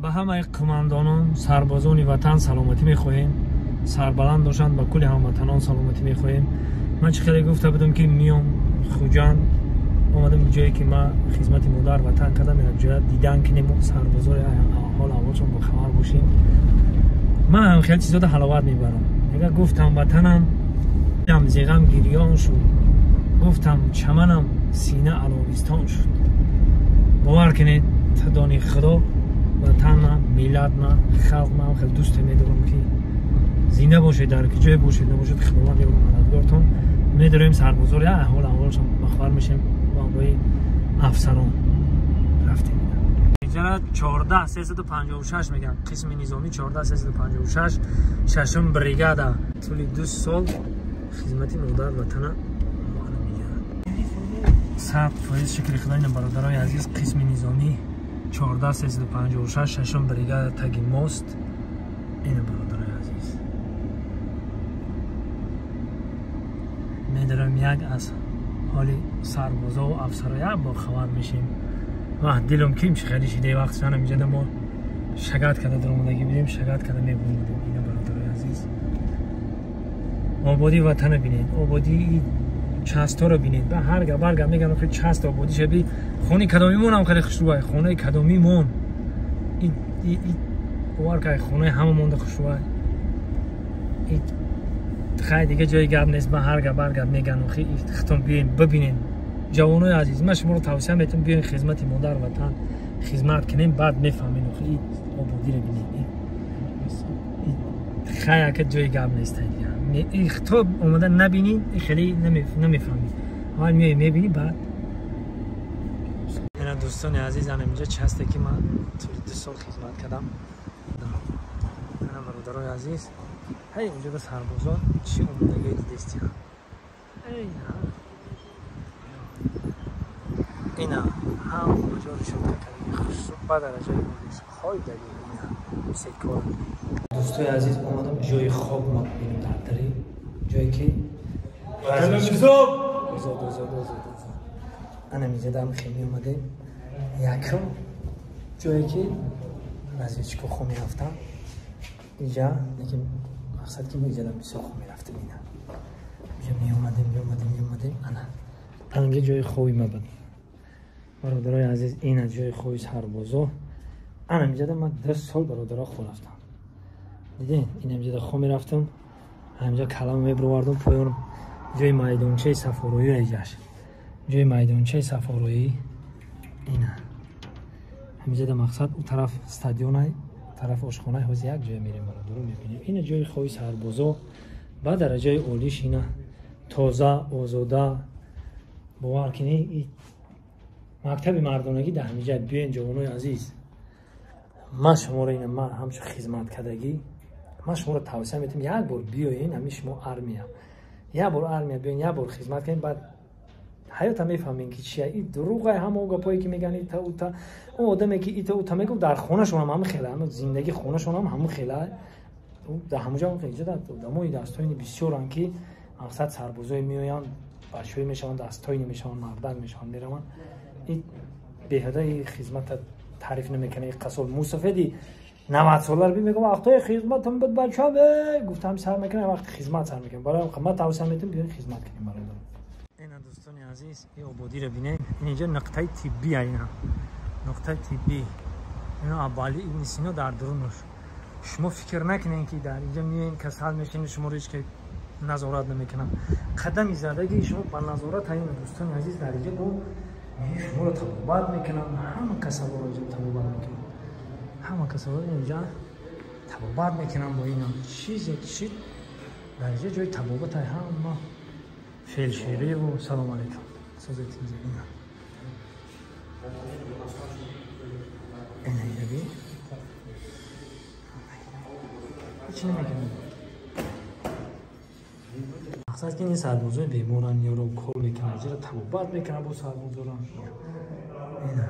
Ба ҳамаи қумандонон, сарбозони ватан саломатӣ мехоҳем. Сарбаланд бошанд, ба кулли ҳамватанон саломатӣ мехоҳем. Ман чӣ хеле гуфта будам ки миём Хуҷанд, омадам ҷое ки ман хизмати модар ватан кардам, як ҷоя дидан кинем, сарбозои ҳол аҳволшон бохабар бошем. Ман ҳам хеле чизода ҳаловат мебарам. Мега гуфтам ватанам зиғам гирён шуд, гуфтам чаманам сина аловистон шуд. Бовар кунед, дони худо ватанма, миллатма, халқма хеле дӯсте медорам ки зинда бошед, дар ки ҷое бошед набошед, худованд ёру мададгортон. Медорем сарбозори аҳвол аҳволшон бохабар мешем бо ҳамроҳи афсарон. Рафтем. Иҷара 14356 меган, қисми низомӣ 14356, шашум бригада. Тӯли 2 сол хизмати модар ватана 100% шукри худо. Ина бародарои азиз, қисми низомӣ 14356, шашум бригада, таги мост. Ина бародарои азиз, медорам як аз ҳоли сарбозо ва афсаро як бохабар мешем. Вақт дилам ким чи хеле шиде вақт санам инҷа мо шагат карда даромадагӣ будем, шагат карда мебурдем. Ина бародарои азиз, ободии ватана бинед, ободии частҳоро бинед. Ба ҳар гап ҳар гап мегӯям, ки част ободӣ шаби хони кадомимон ҳам хеле хушрӯай, хонаи кадомимон бовар кай хонаи ҳама монда хушрӯай. Хай дига ҷои гап нест, ба ҳар гап ҳар гап мегӯям, хитон биёем бибинед. Ҷавонои азиз, ман шуморо тавсия метавам биёен хизмати модар ватан хизмат кунем, баъд мефаҳмед ободиро бинед. Хай ака ҷои гап нест, то омада набинӣ хеле намефаҳмӣ, аввал меои мебинӣ баъд. Ина дӯстони азиз, ана инҷа часте ки ман тӯли 2 сол хизмат кардам. Ана бародарои азиз, ҳай инҷо ба сарбозон чӣ омодагӣ дидестиям. Ина ҳам ҷо решотка кардаги хушрӯ ба дараҷаи олиш хой далил. Ина секор. Дӯстои азиз, омадам ҷои хоб ма бинем дар дари ҷое ки озод озод озод озод. Ана мизадам хеле омадем. Якум ҷое ки разведчико хоб мерафтам инҷа, лекин мақсад ки мо инҷадам бисёр хоб мерафтем. Ина инҷа меомадем, меомадем, меомадем. Ана анҷа ҷои хоби ма буд. Бародарои азиз, ина ҷои хоби сарбозо. Ана инҷада ман 2 сол бародаро хоб рафтам. Дидин, ин инҷада хоб мерафтам, ҳаминҷа калама мебировардам поён ҷои майдончаи сафороӣ иҷаш. Ҷои майдончаи сафороӣ ина. Ҳаминҷада мақсад у тараф стадионай, тараф ошхонаи, ҳозир як ҷое мерем бародаро мебинем. Ина ҷои хоби сарбозо ба дараҷаи олиш, ина тоза, озода. Бовар кунед, мактаби мардонагӣ дар ҳаминҷа. Биёен ҷавонои азиз, ман шуморо ина ман ҳамчун хизматкардагӣ ман шуморо тавсия метавам, як бор биёен ҳамин шумо армия, як бор армия биёен, як бор хизмат кунед, баъд ҳаёта мефаҳмем ки чия. И дурӯғай ҳама о гапое ки мегӯянд ита ута. Он одаме ки ита ута мегӯ, дар хонашонам ҳама хела, зиндагии хонашонам ҳама хела. Дар ҳамаҷо инҷа одамои дастҳои бисёранд ки мақсад сарбозое меоянд, бачаҳое мешаванд, дастҳои мешаванд, мардак мешаванд, мераванд. И беҳуда и хизмата таъриф намекунад. И қасол мусафеди 90 соларо би мегӯям, вақтҳои хизматам буд бачаам, гуфтам сар мекунам, вақти хизмат сар мекунам. Барои ман тавсия метавам биёен хизмат кунем бародарон. Ина дӯстони азиз, ин ободиро бинед. Ин инҷа нуқтаи тиббӣ, ина нуқтаи тиббӣ. Ина Абуалӣ ибни Сино дар дурунаш. Шумо фикр накунед ки дар инҷа меоен касал мешавед, шуморо ҳеҷ ки назорат намекунам. Қадами задагии шумо ба назорат ҳайин дӯстони азиз, дар инҷа бо шуморо табобат мекунам, ҳама касалоро инҷа табобат мекунам, ҳама касалоро инҷа табобат мекунам. Бо ина чизе чи дар инҷа ҷои табобат ҳама фелшериву. Салом алейкум, созетинзе. Ина ина инаби чӣ намекунам. Мақсад ки ин сарбозои беморан ёро кор мекунад, зеро табобат мекунад бо сарбозоран. Ина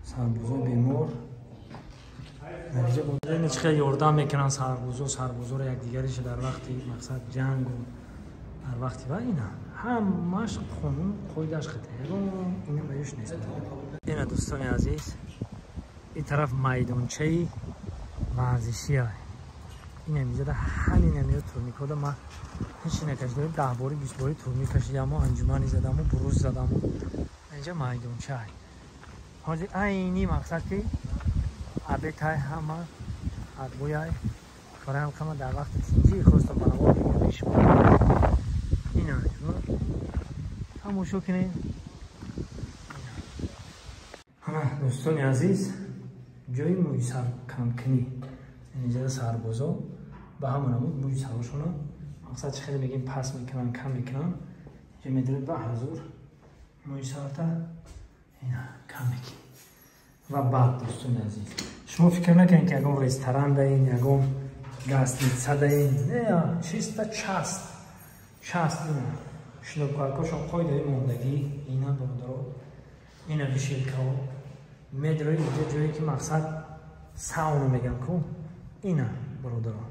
сарбозои бемор натиҷа бо чӣ хел ёрдам мекунанд сарбозо, сарбозоро якдигариша дар вақти мақсад ҷангу дар вақти ва ина ҳамаш қонун қоидааш хата, ягон ина ба юш нест. Ина дӯстони азиз, Ин тараф майдончаи варзишия. Ин ҳамиҷода ҳамин ҳамиё турникода ман ҳеч накашидам, 10 бори 20 бори турник кашидаму анҷумани задаму бурус задаму. Инҷа майдонча. Ҳозир айни мақсад ки абетай ҳама адбояй бароям кама дар вақти тинҷӣ хостам ба навор бигирам шумо. Ина тамошо кунед. Ҳама дӯстони азиз, ҷои мӯи сар камкунӣ. Инҷа сарбозо ба ҳама намуд мӯи сарошона мақсад чӣ хеле мегем пас мекунанд, кам мекунанд. Инҷа медоред ба ҳазур мӯи сарта ина кам мекунед. Ва баъд дӯстони азиз, шумо фикр накунед ки ягон ресторан даин, ягон гостиница даин. Не, чисто част. Част ина. Шлёпкакошон қоидаи мондагӣ ина бародаро. Ина вишелкао. Медрои инҷа ҷое ки мақсад сауна меган ку. Ина бародаро.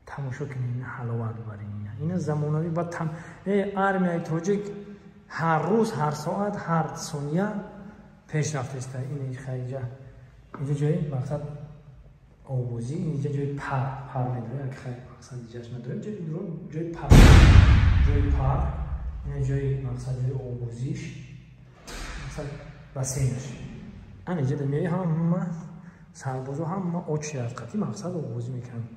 Тамошо кунед, ина ҳаловат барин ина. Ина замонавӣ ба там армияи тоҷик ҳар рӯз, ҳар соат, ҳар сония пешрафтааст. Ина хайҷа. Инҷа ҷои мақсад овозӣ, инҷа ҷои пар, пар медорад, як хай мақсад иҷаш надорад, ҷои пар, ҷои пар, ина ҷои мақсад ҷои овозиш, мақсад бассейнаш. Ана инҷа меои ҳама сарбозо ҳама очи аз қати мақсад овозӣ мекунанд.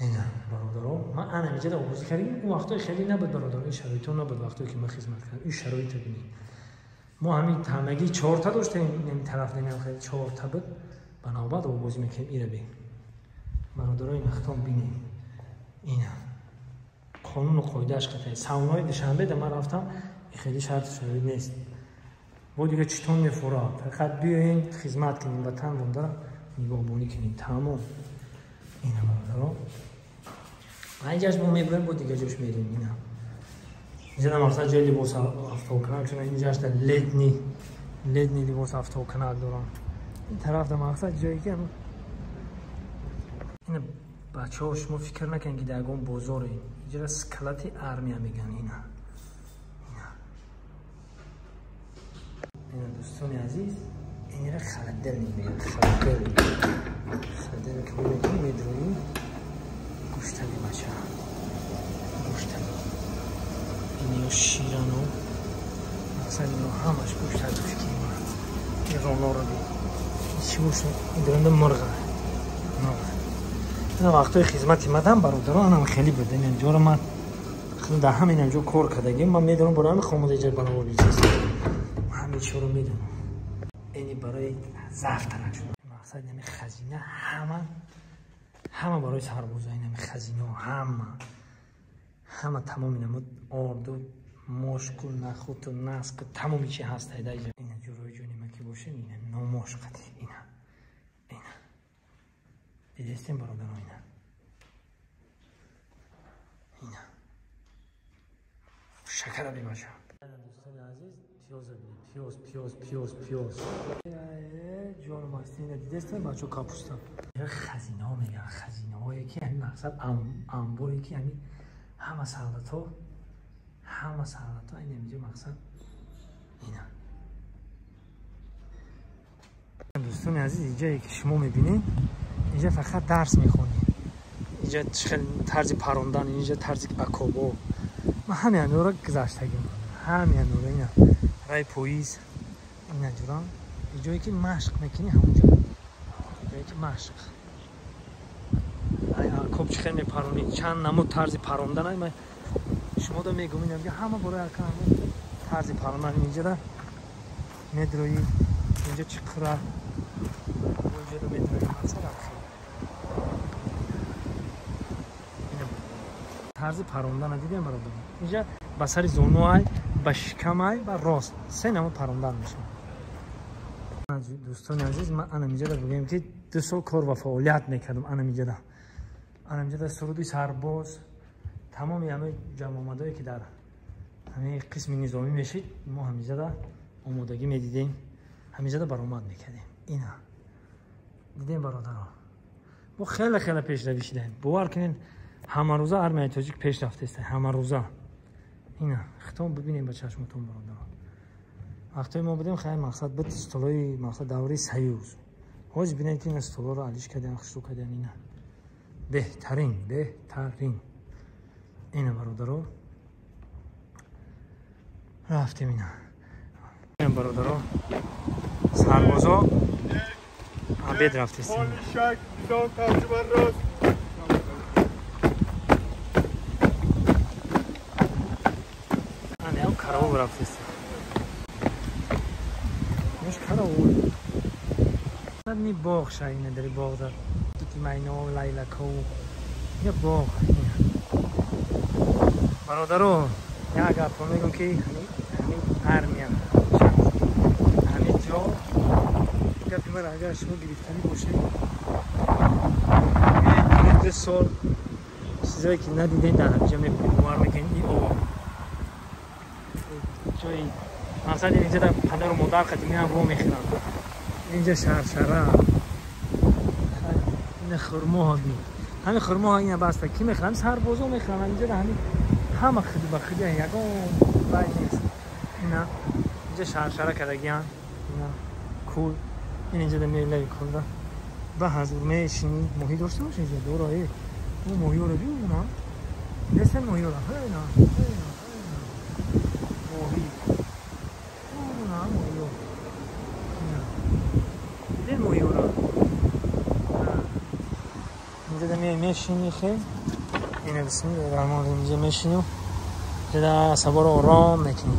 Ина бародаро, ман ана инҷа овозӣ кардем. Он вақтҳои хеле набуд бародаро, ин шароитҳо набуд вақтҳое ки ман хизмат кардам. Ин шароитро бинед. Мо ҳамин ҳамагӣ 4 доштем, ин тараф намеам хеле 4 буд. Ба навбат овозӣ мекунем ира бин. Бародаро, ин хитом бинед. Ина қонуну қоидааш қатъи. Саунаҳои Душанбе да ман рафтам, хеле шарту шароит нест. Бо дига читон мефурад. Фақат биёем хизмат кунем, ватан вондара нигоҳбонӣ кунем. Тамом. Ина бародаро. Инҷаш мо мебурем, бо дига ҷош мерем. Ина. Инҷа мақсад ҷои либос афтокунак, чун инҷашда летний либос афтокунак дорам. Ин тараф да мақсад ҷое ки ина бачаҳо, шумо фикр накунед ки дар ягон бозоре. Инҷа скалати армия меган. Ина ина ина дӯстони азиз, инра холодильник меган. Холодильник, холодильник меган, медрои гӯштаби бача, гӯштаби иниё ширану мақсад ино ҳамаш гӯштаби фикри ман. Ин роноро бин, чӣ боша? Ин доранда мурға, мурға. Ина вақтҳои хизмати мадам бародаро анам хеле буд. Ин ҷоро ман дар ҳамин ҷо кор кардагим. Ман медонам, барои ҳамин хомода иҷа баровар бизест. Ман ҳамин чиро медонам. Ини барои завтрак шуд. Мақсад ҳамин хазина ҳама барои сарбоза, ин ҳамин хазинаҳо ҳама тамоми намуд орду, мошку, нахуту, наску, тамоми чи ҳаст дар иҷа. Ина ҷурои ҷони ма ки бошем, ина номош қати, ина ина дидестем бародаро, ина ина шакара бибаша. Дӯстони азиз, пиёза бинед, пиёз, пиёз, пиёз, пиёз. Ҷонум аст, ина дидестем бачо капуста. Хазинаҳо мегӯянд, хазинаҳое ки ҳамин мақсад амборе ки ҳамин ҳама савлатҳо, ҳама савлатҳо ин инҷа мақсад ина. Дӯстони азиз, инҷае ки шумо мебинед, инҷа фақат дарс мехонед. Инҷа хеле тарзи парондан, инҷа тарзи акобо. Ман ҳамин ҳаминро гузаштагим. Ҳамин ҳаминро ина рай поиз ина ҷурам. Ҷое ки машқ мекунӣ ҳамонҷо. Ҷое ки машқ. Акоб чӣ хел мепаронӣ, чанд намуд тарзи парондан. Ман шумо да мегӯм, ина ҳама бораи ака ҳамон тарзи парондан инҷа медроӣ, инҷа чӣ қира, инҷа медроӣ, мақсад хел. Тарзи парондана дидем бародар. Инҷа ба сари зонуай, ба шикамай, ба рост се намуд парондан мешавад. Дӯстони азиз, ман ана инҷа бигӯем ки 2 сол кор ва фаъолият мекардам. Ана инҷа, ана инҷа суруди сарбоз, тамоми ҳамаи ҷамъомадое ки дар ҳамаи қисми низомӣ мешид, мо ҳаминҷа омодагӣ медидем, ҳаминҷа баромад мекардем. Ина дидем бародаро, мо хеле хеле пешравӣ шидаем. Бовар кунед, ҳамарӯза армияи тоҷик пеш рафтааст, ҳамарӯза. Ина хитом бибинем ба чашматон бародаро. Вақтое мо будем, хай мақсад буд столои мақсад давраи Союз. Ҳозир бинед ина столоро алиш кардиан, хушрӯ кардиан ина. Беҳтарин, беҳтарин. Ина бародаро. Рафтем ина. Ина бародаро. Сарбозо обед рафтестем. Ана караул рафтестем. Меш караул. Ни боғ шайна дар боғ дар. Тути майно лайлако. Я боғ. Бародаро, як гап мегӯм ки ҳамин армия ҳамин ҷо гапи ман агар шумо гирифтанӣ бошед, ду сол чизое ки надидем дар ҳаминҷа мебинем, бовар мекунед ин об ҷои мақсад инҷа дар падару модар қати меам во мехӯранд. Инҷа шаршара, ина хурмоҳо би, ҳамин хурмоҳо ина баста ки мехӯранд, сарбозо мехӯранд. Инҷа ҳамин ҳама худи ба худи ягон вай нест. Ина инҷа шаршара кардагиян, ина кул, ин инҷа мелаи кулда ба ҳазур мешинӣ, моҳӣ дошта бош инҷа дора, мо моҳиёро биёна нестен моҳиёро, ҳайна ҳайна ҳайна моҳӣ, на моҳиё, диден моҳиёро. Инҷа мешинӣ хел, ина бисмиллоҳи раҳмони раҳим, инҷа мешинӣ, инҷа асаборо ором мекунӣ.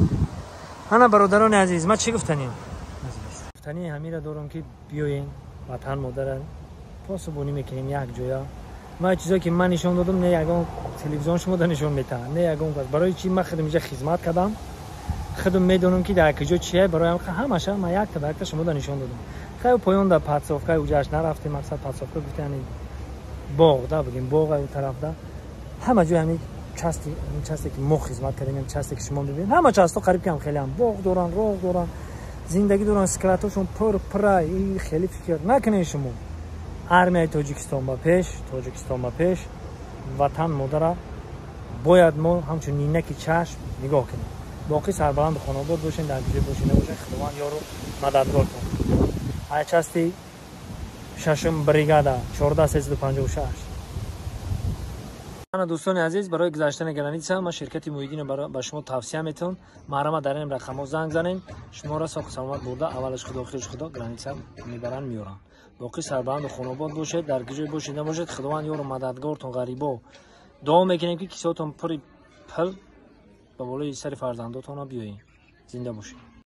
Ана бародарони азиз, ман чӣ гуфтанем? Гуфтани ҳамира дорам ки биёен ватан модара посубонӣ мекунем як ҷоя. Ман чизое ки ман нишон додам, не ягон телевизион шумо нишон метаҳад, не ягон кас. Барои чи ман худам инҷа хизмат кардам, худам медонам ки дар куҷо чие, барои ҳамаша ман якта ба якта шумо нишон додам. Хай поён дар подсовка уҷаш нарафтем, мақсад подсовка гуфта яъне боғ да бигем, боғ у тарафда ҳама ҷой ҳамин части, часте ки мо хизмат кардем, часте ки шумо мебинед, ҳама часто қариб ки ҳам хеле ҳам боғ доранд, роғ доранд, зиндагӣ доранд, складҳошон пур пура. И хеле фикр накунед шумо. Армияи Тоҷикистон ба пеш, Тоҷикистон ба пеш, ватан модара бояд мо ҳамчун нинаки чашм нигоҳ кунем. Боқӣ сарбаланду хонобод бошед, дар куҷо бошед набошед, Худованд ёру мададгортон. Ай части шашум бригада 14356. Ана дӯстони азиз, барои гузаштани граница ман ширкати Муҳиддинро ба шумо тавсия метавон. Маҳрама дар ин рақамҳо занг занем, шуморо соҳу саломат бурда аввалаш худо охираш худо граница мебаранд меоранд. Боқӣ сарбаланду хонобод бошед, дар куҷое бошед набошед, Худованд ёру мададгортон. Ғарибо дуо мекунем ки кисотон пури пул ба болои сари фарзандотонро биёед. Зинда бошед.